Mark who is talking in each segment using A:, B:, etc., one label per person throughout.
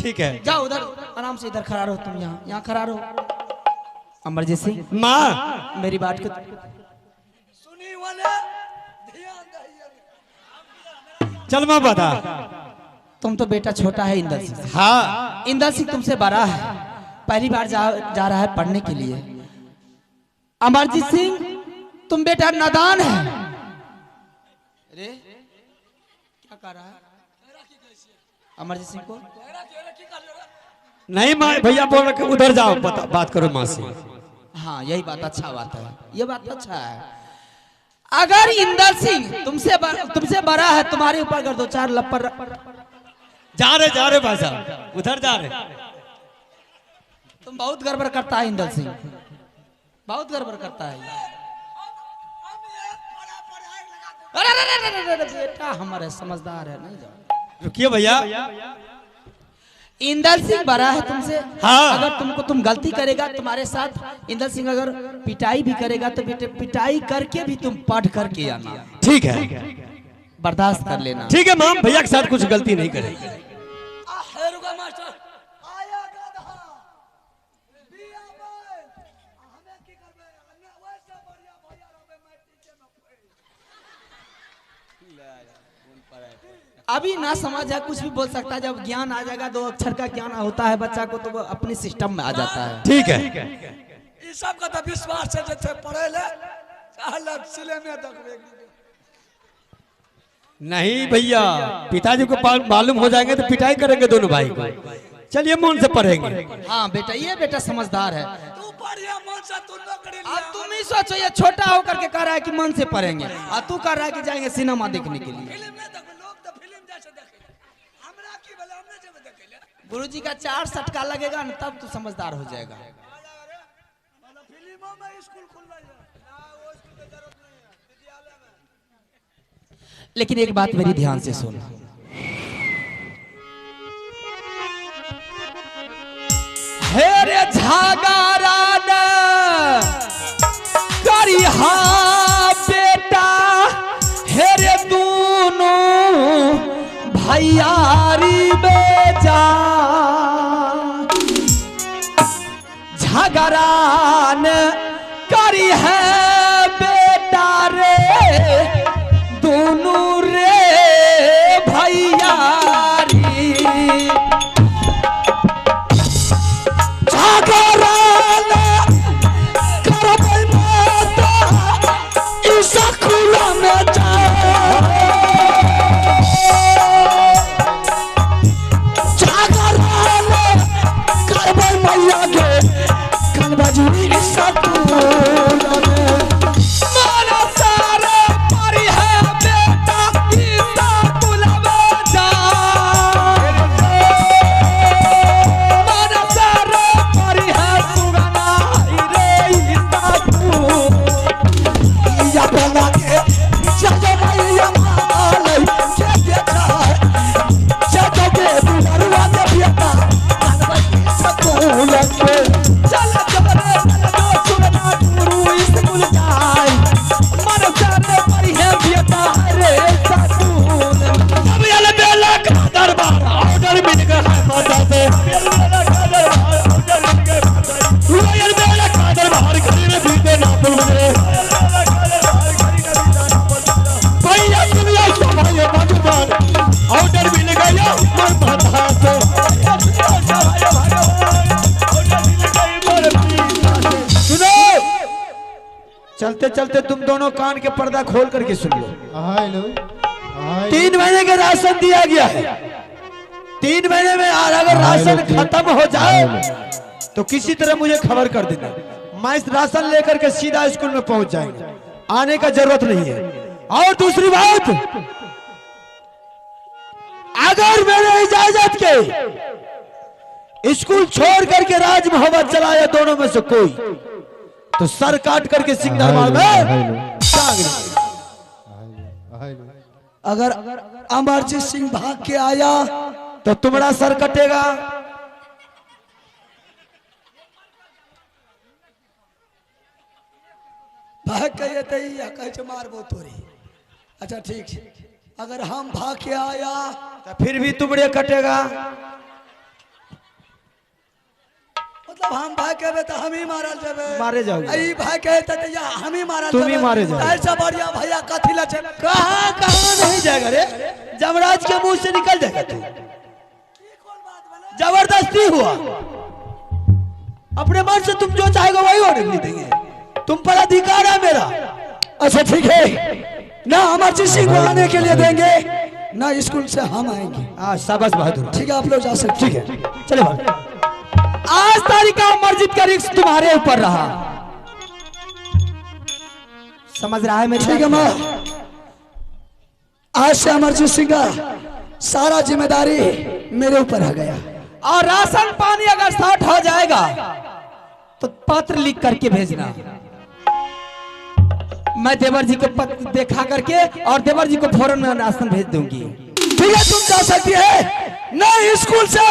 A: ठीक है,
B: जाओ उधर आराम से, इधर खड़ा रहो तुम, यहाँ यहाँ खड़ा रहो। अमरजीत सिंह
A: माँ
B: मेरी बात को
C: सुनी वाले ध्यान दहिए।
A: चल माँ बता।
B: तुम तो बेटा छोटा है इंदर सिंह।
A: हाँ
B: इंदर सिंह तुमसे बड़ा है, पहली बार जा रहा है पढ़ने के लिए। अमरजीत सिंह तुम बेटा नादान है। अरे क्या कर रहा है अमरजीत सिंह को?
A: नहीं माँ भैया बोल रहे उधर जाओ, बात करो माँ से।
B: हाँ यही बात, अच्छा बात है, ये बात अच्छा है। अगर इंदर सिंह तुमसे बड़ा है, तुम्हारे ऊपर कर दो चार लप्पर।
A: जा रहे भाई साहब, उधर जा रहे।
B: तुम बहुत गड़बड़ करता है इंदर सिंह, बहुत गड़बड़ करता है। अरे अरे अरे अरे बेटा हमारे समझदार है, नहीं जाओ।
A: रुकिए भैया,
B: इंदर सिंह बड़ा है तुमसे।
A: हाँ।
B: अगर तुमको तुम गलती करेगा तुम्हारे साथ इंदर सिंह अगर पिटाई भी करेगा तो बेटे पिटाई करके भी तुम पढ़ करके आना।
A: ठीक है,
B: बर्दाश्त कर लेना।
A: ठीक है माम, भैया के साथ कुछ गलती नहीं करेगी।
B: अभी ना समझ है कुछ भी बोल सकता है, जब ज्ञान आ जाएगा, दो अक्षर का ज्ञान होता है बच्चा को तो वो अपने सिस्टम में आ जाता है।
A: ठीक है,
C: इस सब का तो विश्वास है जैसे पढ़े ले सिले में
A: नहीं भैया, पिताजी को मालूम हो जाएंगे तो पिटाई करेंगे दोनों भाई को। चलिए मन से पढ़ेंगे।
B: हाँ बेटा, ये बेटा समझदार है।
C: तू पढ़िया मन से, तू नौकरी।
B: अब तुम ही सोचो, ये छोटा होकर के कह रहा है कि मन से पढ़ेंगे और तू कह रहा है कि जाएंगे सिनेमा देखने के लिए। गुरुजी का 4 सटका लगेगा ना तब तू समझदार हो जाएगा। लेकिन एक बात मेरी ध्यान से सुन, हे रे झगड़ा न करिहा बेटा, हे रे दोनों भैयारी बेजा, झगड़ा न करी है बेटा रे दोनों रे भैयारी, झगड़ा न करबै माता स्कूल में जा,
D: चलते चलते तुम दोनों कान के पर्दा खोल करके सुन लो। 3 महीने का राशन दिया गया है, 3 महीने में अगर राशन खत्म हो जाए तो किसी तरह मुझे खबर कर देना, मैं इस राशन लेकर के सीधा स्कूल में पहुंच जाएंगे, आने का जरूरत नहीं है। और दूसरी बात, अगर मेरे इजाजत के स्कूल छोड़ करके राज मोहब्बत चलाया दोनों में से कोई, तो सर काट करके सिंह दरबार में टांग।
C: अगर अमरजीत सिंह भाग के आया
D: तो तुम्हारा सर कटेगा।
C: भाग के कहे मारबो तोरी। अच्छा ठीक, अगर हम भाग के आया
D: तो फिर भी तुमरे कटेगा।
C: मतलब हम भाई कहबे तो हम ही मारल जेबे।
D: मारे जाओगे।
C: ई भाई कहे त हम ही मारल
D: तुम ही मारे जाओगे।
C: ऐसा बढ़िया भैया कथी ला छै?
D: कहां कहां नहीं जाएगा रे, जमराज के मुंह से निकल जाएगा तू। जबरदस्ती हुआ, अपने मन से तुम जो चाहेगा वही होने नहीं देंगे, तुम पर अधिकार है मेरा।
C: अच्छा ठीक है ना, अमरजीत सिंह को आने के लिए देंगे ना, स्कूल से हम आएंगे।
D: हाँ शाबाश बहादुर,
C: ठीक है आप लोग जा सकते।
D: ठीक है चले भाई। आज तारीख का अमरजीत का रिस्क तुम्हारे ऊपर रहा, समझ रहा है मेरी?
C: ठीक है माँ, आज से अमरजीत सिंह का सारा जिम्मेदारी मेरे ऊपर आ गया।
B: और राशन पानी अगर शॉर्ट हो जाएगा तो पत्र लिख करके भेजना, मैं देवर जी को पत्र देखा करके और देवर जी को फौरन में राशन भेज दूंगी।
C: ठीक है तुम जा सकती है ना, स्कूल से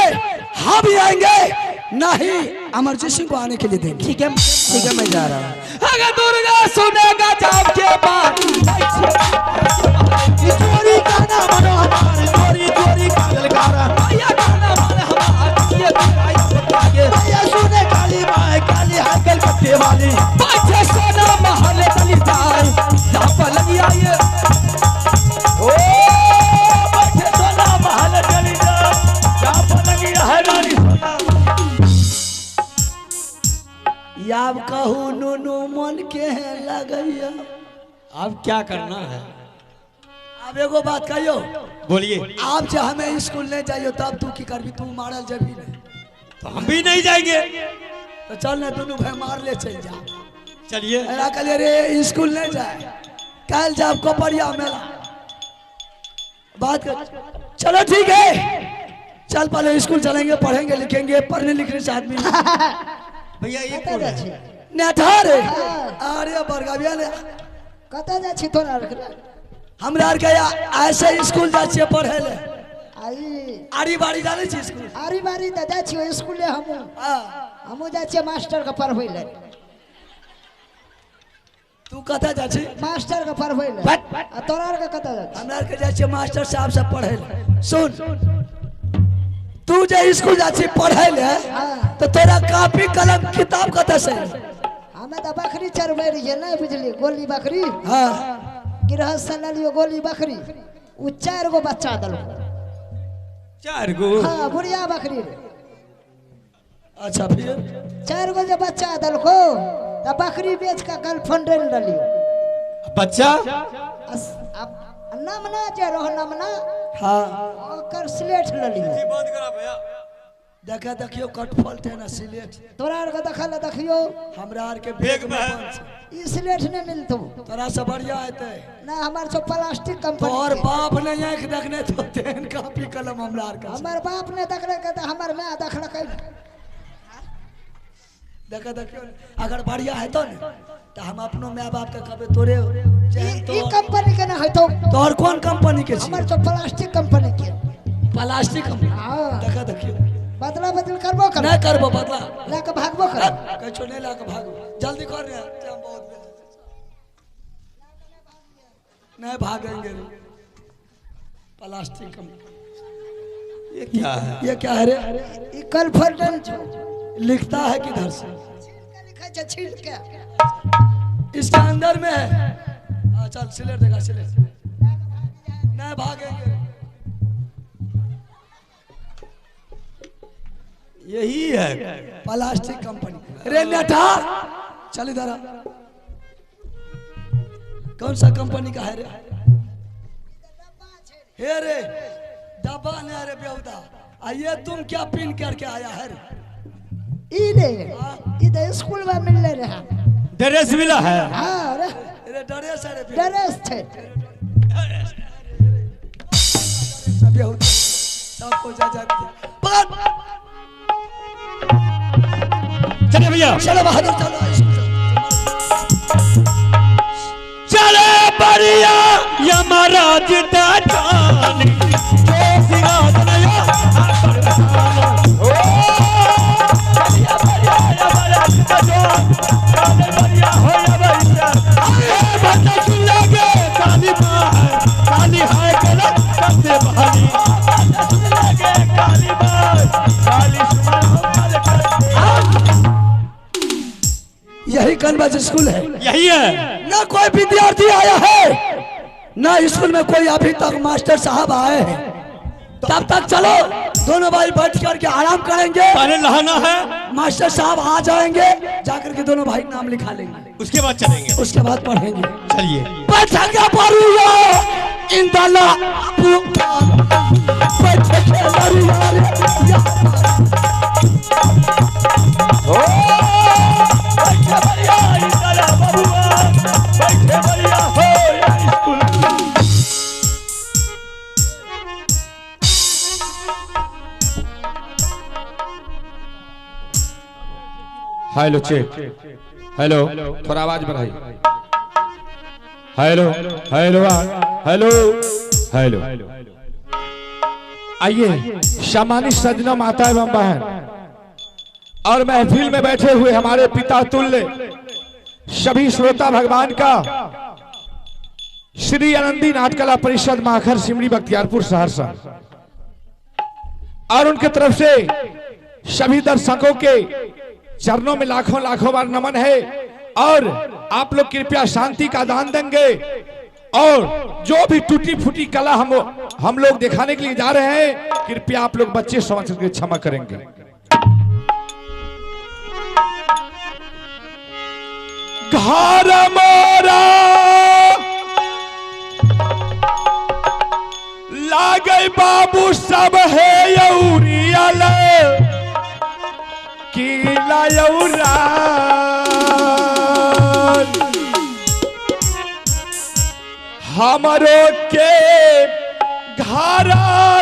C: हम ही आएंगे ना ही अमरजीत सिंह को आने के लिए देंगे।
B: ठीक है ठीक है मैं जा रहा हूँ। अगर दुर्गा सुनेगा जाप के बाद
D: चोरी का ना मनो हमारे, चोरी चोरी का ललकारा
B: भैया गाना मन हमारे, ये
D: भैया सुने काली माए काली है कलकत्ते वाली,
B: पाछे सोना महल चली जाए जा पलंगिया ये,
D: ओ बैठे सोना महल चली जाए जा पलंगिया है रानी सोना।
C: याब कहू नुनु मन के है लगैया।
A: अब क्या करना है?
C: अब एगो बात कहियो।
A: बोलिए।
C: आप जब हमें स्कूल नहीं जाइयो तब तू की करबी? तू मारल जबी नहीं
A: तो हम भी नहीं जाएंगे।
C: तो चल ना दोनों भाई मार ले चल जा।
A: चलिए।
C: कहलिए रे स्कूल नहीं जाए, कल जाब कोपरिया मेला बात कर। चलो ठीक है चल, पहले स्कूल चलेंगे, पढ़ेंगे लिखेंगे, पढ़ने लिखने से आदमी।
A: भैया ये कौन है?
C: नेठा रे। अरे बरगबिया ने
E: कतऽ जाइ छी तोरा आर के?
C: हमरा आर के ऐसे स्कूल जाइ छियै पढ़े ले।
E: आई
C: आरी बारी जानै छी स्कूल?
E: आरी बारी तऽ जाइ छियै स्कूले। हमहूँ हमहूँ जाइ छियै मास्टर के पढ़बै ले।
C: तू कतऽ जाइ छी?
E: मास्टर के पढ़बै ले। आ तोरा आर के कतऽ जाइ छी?
C: हमरा आर के जाइ छियै मास्टर साहब से पढ़े ले। सुन, तू जे स्कूल जाइ छी पढ़े ले तो तोरा कॉपी कलम किताब कतऽ से?
E: हमें तो बकरी चरबै रहियै नहीं बुझलियै, गोली बकरी।
C: हाँ
E: गृहस्थ से ललियो गोली बकरी, उ 4 गो बच्चा देलको।
A: 4 गो?
E: हाँ बुढ़िया बकरी रे।
C: अच्छा फिर
E: 4 गो जो बच्चा देलको तो बकरी बेच के गर्लफ्रेंड ललियो।
A: बच्चा
E: नमना जे रहो नमना,
C: हाँ
E: ओकर स्लेट ललियो।
C: देखा देखियो कट फॉल्ट है ना सिलेट।
E: तोरा आर के देखल देखियो,
C: हमरा आर के बैग में
E: ई सिलेट नहीं मिलतो।
C: तोरा से बढ़िया हेतै
E: ना, हमर सब प्लास्टिक कंपनी।
C: तोहर बाप ने आंख देखने तो तेहन कॉपी कलम हमरा आर के।
E: हमर बाप ने देखलकै त हमर my देखलकै।
C: देखा देखियो अगर बढ़िया हेतो ने तो हम अपनो my बाप के कहबे तोरे
E: ई कंपनी के ना हेतो।
C: तोहर कोन कंपनी के छी?
E: हमर सब प्लास्टिक कंपनी के।
C: Plastic company? हां देखा देखियो
E: बदला बदल करबो कर
C: नहीं करबो, बदला
E: लाके भागबो कर।
C: कछो नहीं लाके भागो, जल्दी कर रे, टाइम बहुत भेल। नहीं भागेंगे। Plastic company.
A: ये क्या है?
C: ये क्या है रे?
E: ई कलफर्डन
C: लिखता है किधर से?
E: लिखै छै छील के,
C: इसके अंदर में है। हां चल सिलेट देखा, सिलेट नहीं भागेंगे।
A: यही है
C: प्लास्टिक कंपनी रे नेठा। चल इधर आ। कौन सा कंपनी का है रे? हे रे डब्बा नहीं रे बेहुदा। आइए तुम क्या पिन करके आया है रे?
E: ई रे ई तो स्कूल में मिलले रहा।
A: ड्रेस मिला है?
E: हां रे
C: रे ड्रेस है रे,
E: ड्रेस छै
C: सब बेहुदा सबको जा जा पकड़।
A: चलिए भैया
C: चलो बहादुर चलो
A: चले बढ़िया यमराज दान जो सिंहासन या ओ चलिए बढ़िया यमराज दान चले बढ़िया हो या भैया ए बच्चा सुन लगे काली मां काली है गलत सबसे भारी बच्चा सुन लगे काली मां काली सुमन हो।
C: बैगनबाज स्कूल है,
A: यही है
C: ना कोई विद्यार्थी आया है, ना स्कूल में कोई अभी तक मास्टर साहब आए हैं। तब तक चलो दोनों भाई बैठ करके आराम करेंगे।
A: पहले नहाना है,
C: मास्टर साहब आ जाएंगे, जाकर के दोनों भाई नाम लिखा लेंगे,
A: उसके बाद चलेंगे, उसके बाद पढ़ेंगे। चलिए
F: हेलो चेक, हेलो थोड़ा आवाज बढ़ाइए। Hello hello hello hello. आइए सम्मानित सज्जनों, माता एवं बहन और महफिल में बैठे हुए हमारे पिता तुल्य सभी श्रोता भगवान का श्री आनंदी नाटकला परिषद माखर सिमरी बख्तियारपुर सहरसा और उनके तरफ से सभी दर्शकों के चरणों में लाखों लाखों बार नमन है। और आप लोग कृपया शांति का दान देंगे और जो भी टूटी फूटी कला हम लोग दिखाने के लिए जा रहे हैं, कृपया आप लोग बच्चे समझ करके क्षमा करेंगे। घर मोरा लागे बाबू सब है यौरिया किला यौरा, हमरो के घर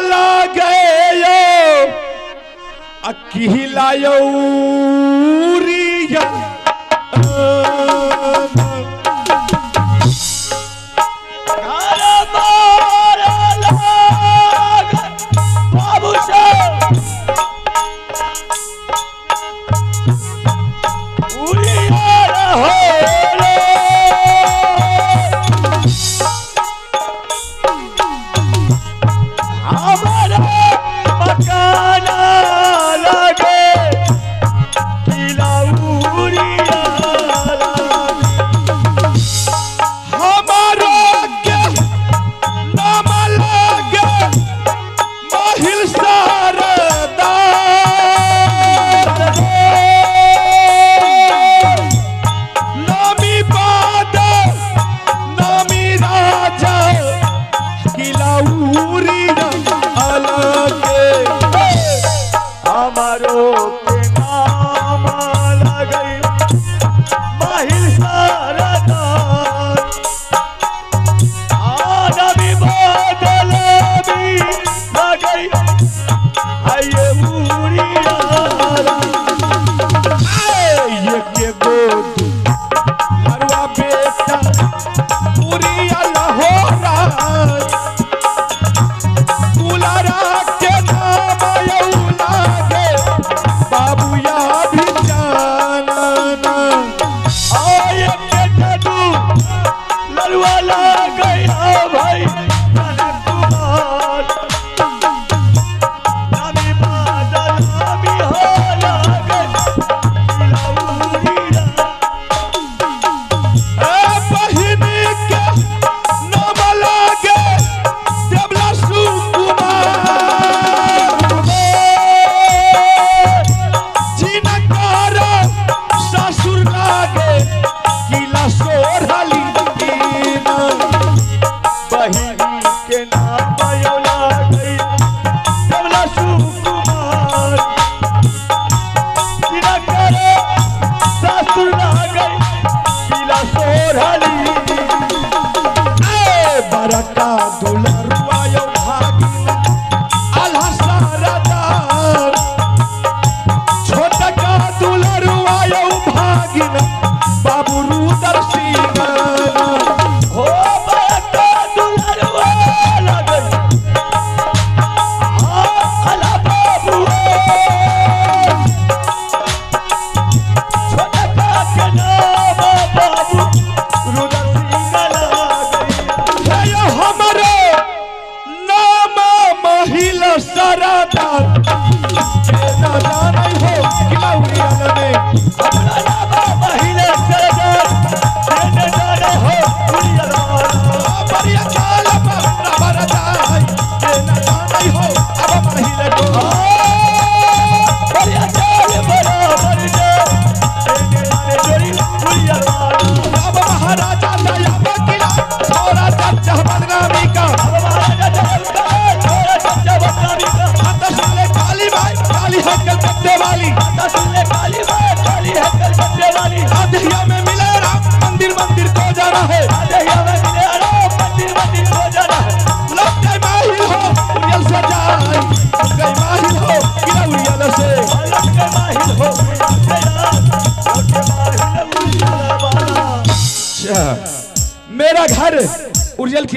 F: लागे अकिला यौरिया।
D: मकाना लगे किला उरी।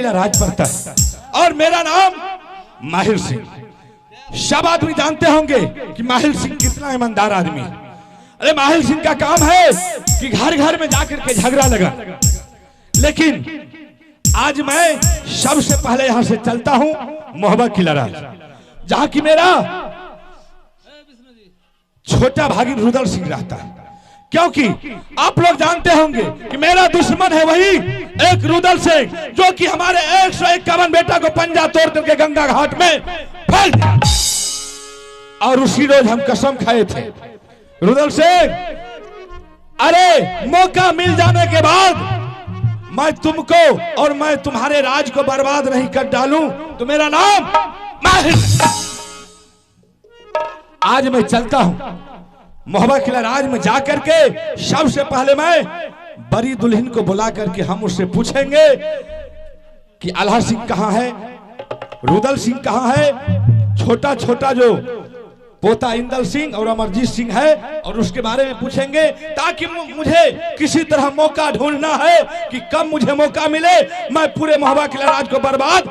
F: किला राज पड़ता है और मेरा नाम माहिर सिंह। सब आदमी जानते होंगे कि माहिर सिंह कितना ईमानदार आदमी है। अरे माहिर सिंह का काम है कि घर घर में जाकर के झगड़ा लगा, लेकिन आज मैं सबसे पहले यहां से चलता हूं मोहब्बत किला राज, जहां की मेरा छोटा भागी रुदल सिंह रहता है। क्योंकि आप लोग जानते होंगे कि मेरा दुश्मन है वही एक रुदल सिंह, जो कि हमारे 151 बेटा को पंजा तोड़ करके गंगा घाट में फेंक दिया। और उसी रोज हम कसम खाए थे, रुदल सिंह अरे मौका मिल जाने के बाद मैं तुमको और मैं तुम्हारे राज को बर्बाद नहीं कर डालूं तो मेरा नाम माहिर। आज मैं चलता हूं मोहब्बत किला राज में जाकर के सबसे पहले मैं बड़ी दुल्हन को बुला करके हम उससे पूछेंगे कि आल्हा सिंह कहाँ है, रुदल सिंह कहाँ है, छोटा छोटा जो पोता इंदल सिंह और अमरजीत सिंह है, और उसके बारे में पूछेंगे, ताकि मुझे किसी तरह मौका ढूंढना है कि कब मुझे मौका मिले मैं पूरे मोहब्बत किला राज को बर्बाद।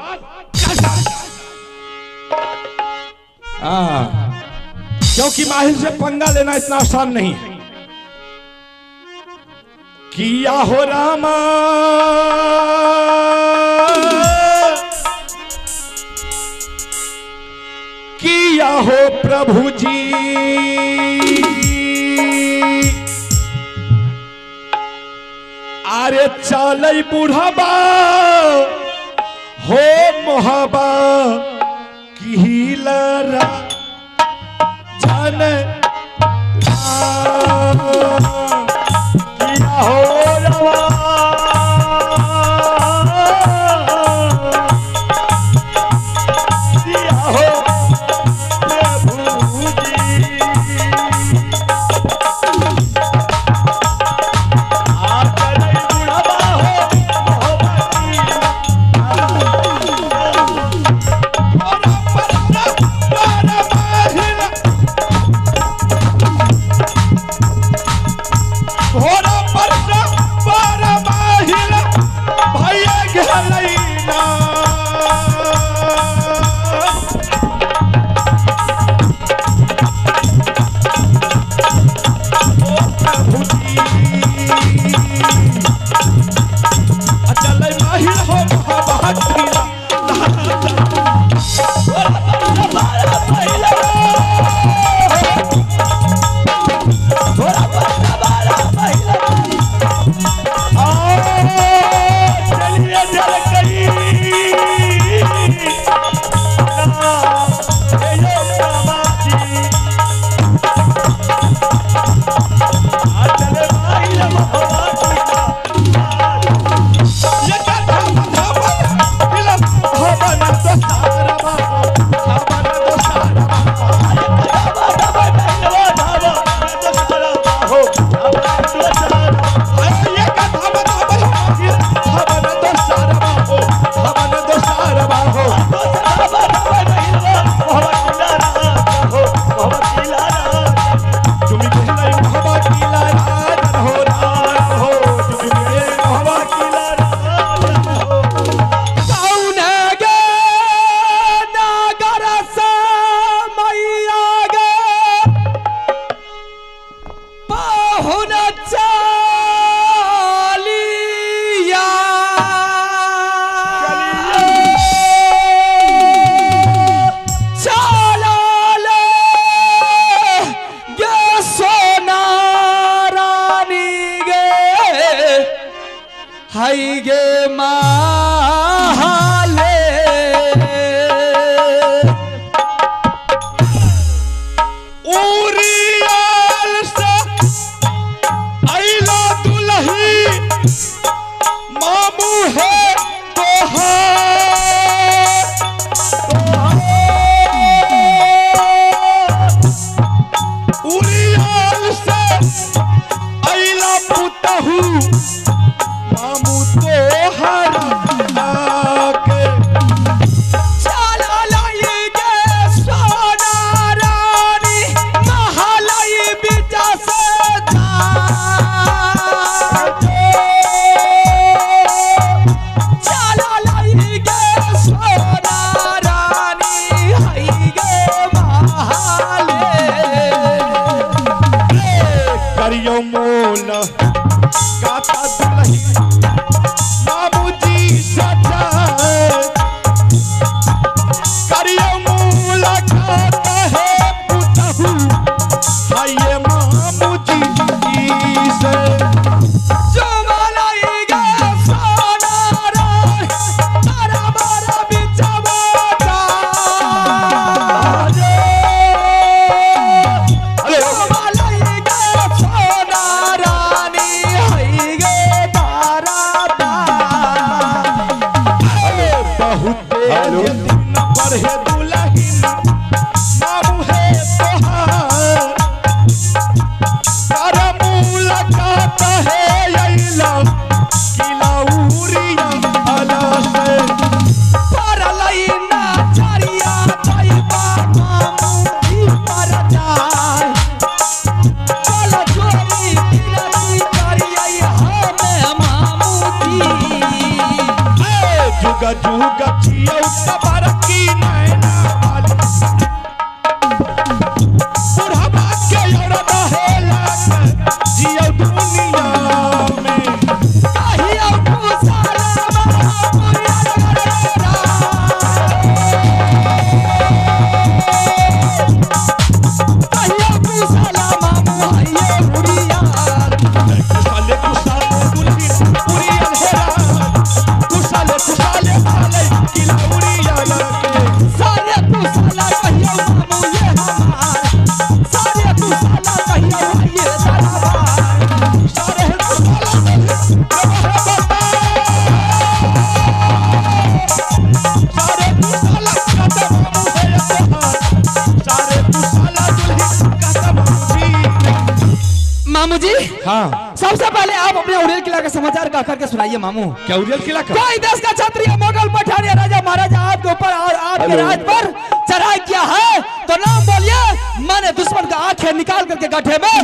F: क्योंकि माहिर से पंगा लेना इतना आसान नहीं है। किया हो रामा किया हो प्रभु जी, अरे चल बुढ़ाबा हो मोहबा की लरा जन किया हो रवा किया हो प्रभु जी,
B: विचार बोलो चोरी बिनती करिए हमें मामू जी।
F: जुग जुग जियो तबारकी नैना वाली बुढ़वा के औरत हेला जियो दुनिया में
B: कहियो कुशाला कहियो कुशाला मामू आइए उड़ियार।
F: कुशाले कुशाले दुल्हन पूरी अंधेरा कुशाले कुशाले साले किला उड़िया के
B: सारे कुशाला कहियो मामू ये हमार सारे कुशाला कहियो आइए दरबार
F: सारे कुशाला सारे कुशाला कहता मामू है तोहार सारे कुशाला दुल्हन कहता मामू जी।
B: मामू जी
F: हाँ
B: सबसे पहले आप अपने उड़ेल किला का समाचार गा करके सुनाइए मामू।
F: क्या उड़ेल किला का?
B: कोई देश का क्षत्रिय मुगल पठान या राजा महाराजा आपके ऊपर और आपके राज पर चढ़ाई किया है तो नाम बोलिए, मैंने दुश्मन का आंखें निकाल करके गड्ढे में।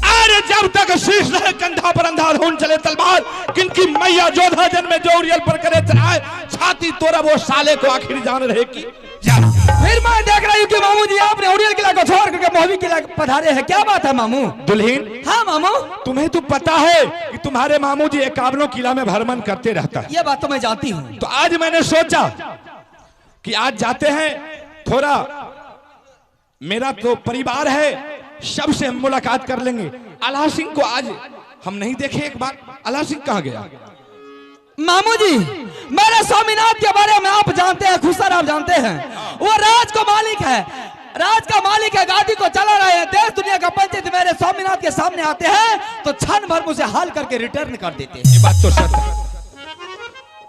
F: अरे जब तक शीश रहे कंधा पर अंधाधुन चले तलवार किनकी मैया जोधा जन में जो उड़ेल पर करे चढ़ाए छाती तोड़ा वो साले को आखिर जान रहे की जान।
B: फिर मैं देख रही हूँ कि मामू जी आपने उड़ेल किला को छोड़ करके मोहवी किला पधारे हैं, क्या बात है मामू?
F: दुल्हीन
B: हाँ मामू
F: तुम्हें तो पता है कि तुम्हारे मामू जी 51 किला में भ्रमण करते रहता है,
B: ये बात तो मैं जानती हूँ।
F: तो आज मैंने सोचा कि आज जाते हैं, थोड़ा मेरा तो परिवार है सबसे हम मुलाकात कर लेंगे। अल्लाह सिंह को आज हम नहीं देखे एक बार, अल्लाह सिंह कहाँ गया?
B: मामू जी मेरे स्वामीनाथ के बारे में आप जानते हैं, खुसर आप जानते हैं, वो राज को मालिक है, राज का मालिक है, गादी को चला रहे हैं, देश दुनिया का पंचायत मेरे स्वामीनाथ के सामने आते हैं तो क्षण भर मुझे हाल करके रिटर्न कर देते हैं।
F: ये बात तो सच है।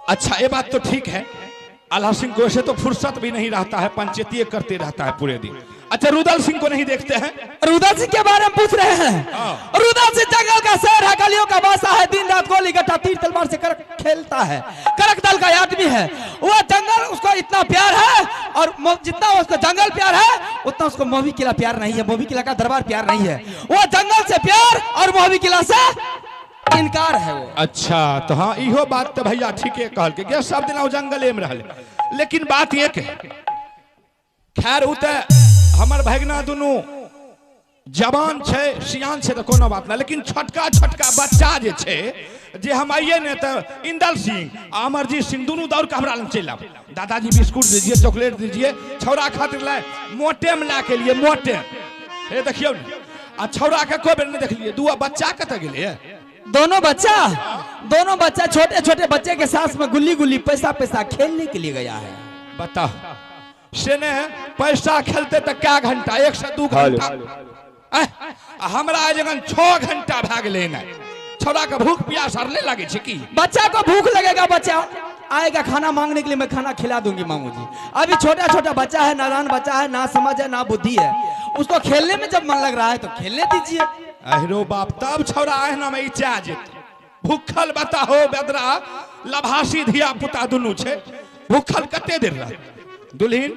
F: अच्छा ये बात तो ठीक है, अल्लाह सिंह को ऐसे तो फुर्सत भी नहीं रहता है, पंचायती करते रहता है पूरे दिन। अच्छा रुदल सिंह को नहीं देखते हैं?
B: रुदल सिंह के बारे में पूछ रहे हैं। रुदल सिंह जंगल का शेर है, गलियों का बादशाह है, दिन रात गोली गट्टा तीर तलवार से करक खेलता है, करक दल का आदमी है वो। जंगल उसको इतना प्यार है और जितना उसको जंगल प्यार है उतना उसको मोहवी किला प्यार नहीं है, मोहवी किला का दरबार प्यार नहीं है। वो जंगल से प्यार और मोहवी किला से इनकार है वो।
F: अच्छा तो हाँ इहो बात तो भैया ठीक है कहल के सब दिन जंगले में रहले, लेकिन बात एक है, खैर उ त हमर भगना दुनू जवान छै सियान छै तो कोनो बात ना, लेकिन छोटका छोटका बच्चा जे छै जे हम आइए ने तो इंदल सिंह आ अमरजीत सिंह दुनू दौड़ के हमरा लग चलि आब, दादाजी बिस्कुट दीजिए चॉकलेट दीजिए, छौड़ा खातिर लाए मोटे में ला के लिए मोटे हे देखियौ ने आ छौड़ा के को बेर नहीं देखलिए, दुआ बच्चा कतऽ गेलै?
B: दोनों बच्चा छोटे छोटे बच्चे के साथ में गुल्ली गुल्ली पैसा पैसा खेलने के लिए गया है।
F: बताओ से ने पैसा खेलते तो क्या घंटा 1 से 2 घंटा, हमरा जगन 6 घंटा भाग लेना। छोड़ा के भूख प्यास हरले लगे छे की?
B: बच्चा को भूख लगेगा, बच्चा आएगा खाना मांगने के लिए, मैं खाना खिला दूंगी मामू जी। अभी छोटा छोटा बच्चा है, नादान बच्चा है, ना समझ है ना बुद्धि है, उसको खेलने में जब मन लग रहा है तो खेलने दीजिए।
F: अहरो बाप तब छौड़ा एहना में इचा जेत भूखल बताहो बेदरा लभासी धिया पुता दुनू छे भूखल कते देर रह। दुल्हीन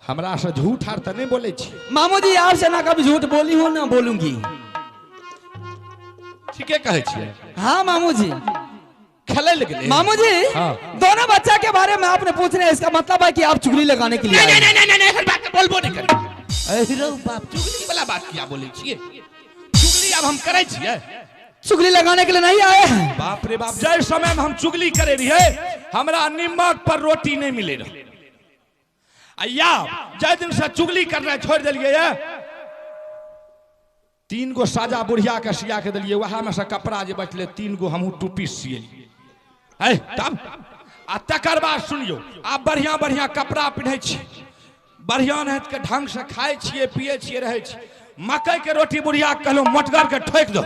F: हमरा से झूठ आर त नहीं बोले छी।
B: मामू जी आपसे ना कभी झूठ बोली हूँ ना बोलूंगी।
F: ठीके कहे छी।
B: हाँ मामू जी
F: खेले लगे
B: मामू जी।
F: हाँ।
B: दोनों बच्चा के बारे में आपने पूछ रहे हैं, इसका मतलब है कि आप चुगली लगाने के लिए।
F: नहीं नहीं नहीं नहीं बात बोलबो नहीं करी। अरे बाप चुगली वाला बात क्या बोले छिए? चुगली अब हम करे छिए?
B: चुगली लगाने के लिए नहीं आए हैं।
F: बाप रे बाप जय समय में हम चुगली करे रहिए हमरा निमक पर रोटी नहीं मिले रहे। अय्या जय दिन से चुगली करना छोड़ दिलिए, 3 गो साजा बुढ़िया के सिया के दिलिए, वह में से कपड़ा जे बचले 3 गो हमहू टूपी सियलिए। है तब आ तकर बाद सुनियो आप बढ़िया बढ़िया कपड़ा पिन्है छी, बढ़िया नहीं के ढंग से खाए छिए पिए छिए रहै छी। मकई के रोटी बुढ़िया कहलहुँ मोटगर के ठोकि दो,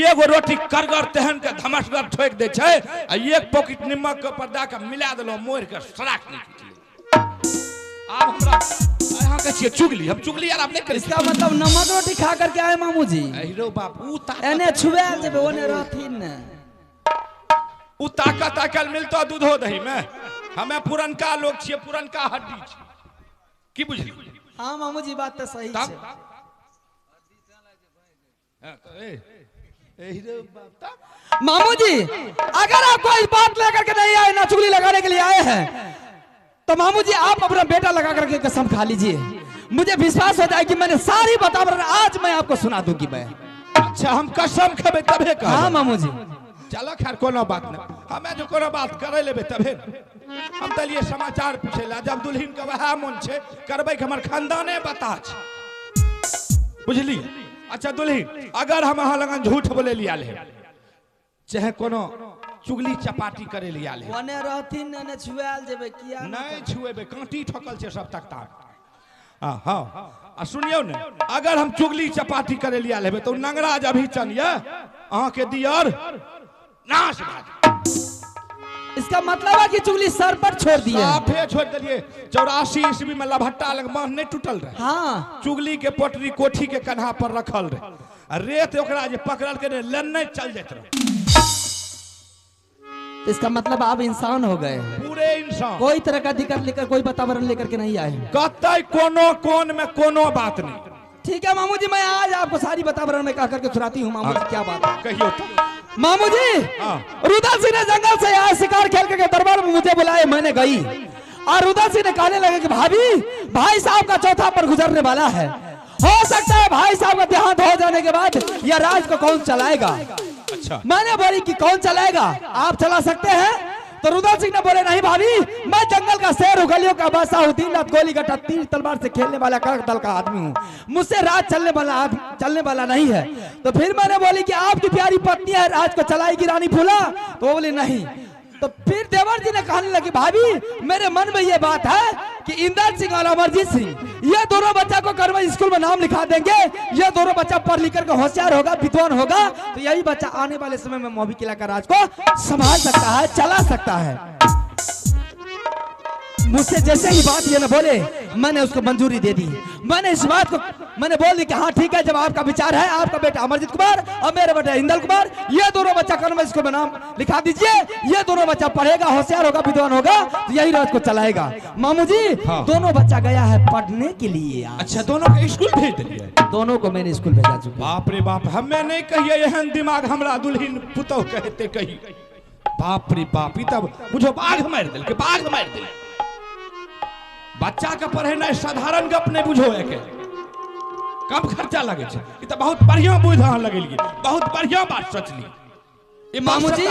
F: एगो रोटी करगर तेहन के धमसगर ठोकि दै छै आ एक पॉकेट निमक के ऊपर दऽ के मिला देलहुँ मोड़ि के सराक नहि टूटलै। आब हमरा अहाँ के छियै चुगली, हम चुगली आर आब नहि करै।
B: इसका मतलब नमक रोटी खा करके आए मामू जी।
F: अहिरो बाप उ ताकत
B: एने छुआल जेबै ओने रहथिन ने,
F: उ ताकत आइकाल्हि मिलतो दूधो दही में। हमे पुरनका लोग छियै, पुरनका हड्डी छी, की बुझली?
B: हाँ मामू जी बात तो सही है। मामू जी अगर आप कोई बात लेकर के नहीं आए ना चुगली लगाने के लिए आए हैं तो मामू जी आप अपना बेटा लगा करके कसम खा लीजिए, मुझे विश्वास हो जाए कि मैंने सारी बतावर आज मैं आपको सुना दूंगी मैं।
F: अच्छा हम कसम खेबे तबे कहब।
B: हाँ मामू जी
F: चलो खैर कोनो बात नहीं, हमें जो कोनो बात करे लेबे तबे हम तो लिए समाचार पूछे ला। जब दुल्हन के वह मन छे करबै के हमर खानदाने बता छे, बुझली। अच्छा दुल्हन अगर हम अहाँ लगन झूठ बोले लिया ले चाहे कोनो चुगली चपाटी करे लिया ले
B: ओने रहथिन ने छुआल जेबे किया
F: नहीं छुएबे, कांटी ठकल छे सब तकता। हाँ आ सुनियो ने अगर हम चुगली चपाटी करे लिया लेबे तो नंगराज अभी चन ये अहाँ के दियर नाश भा।
B: इसका मतलब है कि चुगली सर पर छोड़ दिए,
F: साफे छोड़ दिए। 84 ईस्वी में लभट्टा लग बांध नहीं टूटल रहे।
B: हाँ
F: चुगली के पोटरी कोठी के कन्हा पर रखल रहे, रेत ओकरा जे पकड़ल के लेने चल जात रहे।
B: इसका मतलब आप इंसान हो गए,
F: पूरे इंसान,
B: कोई तरह का दिक्कत लेकर कोई वातावरण लेकर के नहीं आए,
F: कतई कोनो कोन में कोनो बात नहीं।
B: ठीक है मामू जी मैं आज आपको सारी वातावरण में कह करके सुनाती हूँ। मामू जी क्या बात है
F: कहियो तो।
B: मामू जी रुदल सिंह ने जंगल से आए शिकार खेल के दरबार में मुझे बुलाए, मैंने गई और रुदल सिंह ने कहने लगे कि भाभी भाई साहब का चौथा पर गुजरने वाला है, हो सकता है भाई साहब का देहांत हो जाने के बाद यह राज को कौन चलाएगा।
F: अच्छा
B: मैंने बोली कि कौन चलाएगा, आप चला सकते हैं। तो रुदल सिंह ने बोले नहीं भाभी मैं जंगल का शेर हूँ, गलियों का बादशाह हूँ, दिन रात गोली गट्टा तीर तलवार से खेलने वाला कड़क दल का आदमी हूँ, मुझसे राज चलने वाला नहीं है। तो फिर मैंने बोली कि आपकी प्यारी पत्नी है राज को चलाएगी रानी फूला, तो वो बोली नहीं। तो फिर देवर जी ने कहने लगी भाभी मेरे मन में ये बात है कि इंदर सिंह और अमरजीत सिंह ये दोनों बच्चा को कर्म स्कूल में नाम लिखा देंगे, ये दोनों बच्चा पढ़ लिख कर होशियार होगा, विद्वान होगा, तो यही बच्चा आने वाले समय में मौबी किला का राज को संभाल सकता है, चला सकता है। मुझसे जैसे ही बात ये न बोले मैंने उसको मंजूरी दे दी। मैंने इस बात को मैंने बोल दी कि हाँ ठीक है, जब आपका विचार है, आपका बेटा अमरजीत कुमार और मेरा बेटा इंदल कुमार, ये दोनों बच्चा कर्म इसको नाम लिखा दीजिए, ये दोनों बच्चा पढ़ेगा, होशियार होगा, विद्वान होगा, तो यही राज को चलाएगा। मामू जी
F: हाँ।
B: दोनों बच्चा गया है पढ़ने के लिए।
F: अच्छा दोनों के स्कूल भेज दिए?
B: दोनों को मैंने स्कूल भेजा चुका।
F: बाप रे बाप, हमें नहीं कहिए एहन दिमाग हमरा दुल्हन पुतोह कहते कही। बाप रे बाप, तब बुझो बाघ मार दिल के, बाघ मार दिल। बच्चा के पढ़ेनाइ साधारण गप नहीं बुझो, एके कम खर्चा लगे छै। ई त बहुत बढ़िया बुझ अहाँ लगेलिए, बहुत बढ़िया बात सोचली
B: मामू जी।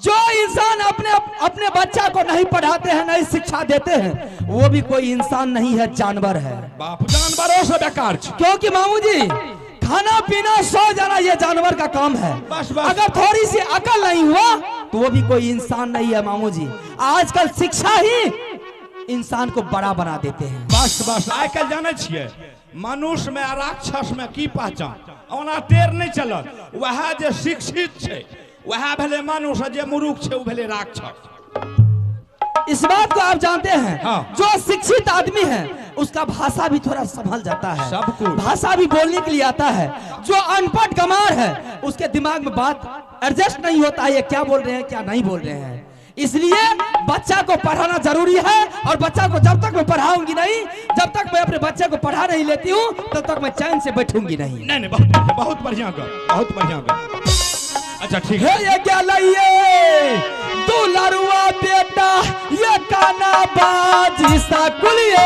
B: जो इंसान अपने अपने बच्चा को नहीं पढ़ाते हैं, नहीं शिक्षा देते हैं, वो भी कोई इंसान नहीं है, जानवर है।
F: बाप जानवरों से बेकार छै।
B: क्योंकि मामू जी खाना पीना सो जाना ये जानवर का काम है।
F: बस बस।
B: अगर थोड़ी सी अकल नहीं हुआ तो वो भी कोई इंसान नहीं है मामू जी। आजकल शिक्षा ही इंसान को बड़ा बना देते हैं।
F: बस बस, आइ काल्हि जानै छियै मनुष्य में आ राक्षस में की पहचान, ओना टेर नहीं चलत। वह जे शिक्षित छै वह भेलै मनुष्य, जे मूर्ख छै ओ भेलै राक्षस।
B: इस बात को आप जानते हैं।
F: हाँ।
B: जो शिक्षित आदमी है उसका भाषा भी थोड़ा संभल जाता है,
F: सब कुछ
B: भाषा भी बोलने के लिए आता है। जो अनपढ़ गंवार है उसके दिमाग में बात एडजस्ट नहीं होता है, ये क्या बोल रहे हैं क्या नहीं बोल रहे हैं। इसलिए बच्चा को पढ़ाना जरूरी है, और बच्चा को जब तक मैं पढ़ाऊंगी नहीं, जब तक मैं अपने बच्चे को पढ़ा नहीं लेती हूँ, तब तक मैं चैन से बैठूंगी नहीं।
F: नहीं नहीं, बहुत बढ़िया, बहुत बढ़िया। अच्छा ठीक है।
B: ये क्या लाइए दुलारुआ बेटा ये काना बाजी सा कुलिए।